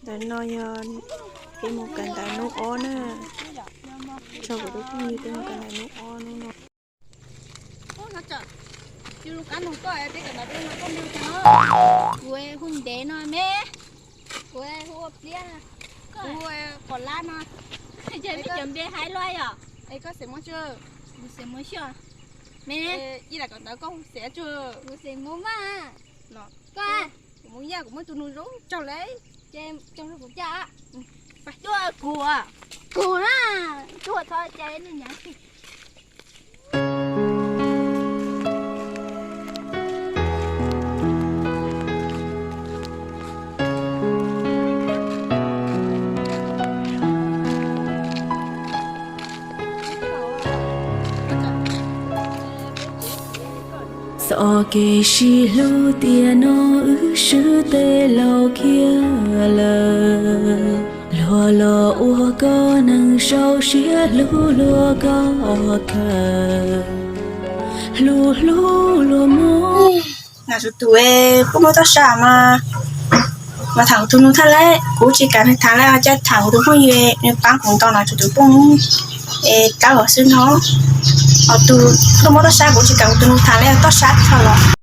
Ntawm no yog peb mus kawm ntawv hnub ob na. Tso kuv tus phooj ywg peb mus kawm ntawv hnub ob hnub no. Ua no tsam, tus lus qab nug koj peb kawm ntawv peb no koj npe hu cas no? Kuv hu Ntev no me. Kuv hu ua Pliab. Kuv hu Qos Lab no. Ces peb cov npe hais los yom? Es koj xeem Hmoob tsuj? Kuv xeem Hmoob Xyooj. Me, ib lam kawm ntawv koj hu xeem tsuj? Kuv xeem Hmoob Vaj. Koj? Kuv Hmoob Yaj, kuv muaj tus nus zoo nraug le. Ces coj kuv caj. Tuaj kuv, kuv na, tuaj thov cai nej nyav. Txoj kev sib hlub tiam no wb swb tes laus kiag lawm. Luag los ua koj neeg zoo siab hlub luag koj kawg, hlub hlub luag mog. Nam tus tus es poj muab toj sab mas, mas tham kuv tus nus tham lawm, kuv tsis kam nws tham lawm, cas tham kuv tus phooj ywg nws paab kuv nto nam tus tus poj muab es tab los xwb no. Ho tus poj muab toj sab kuv tsis kam kuv tus nus tham lawm, toj sab txog los.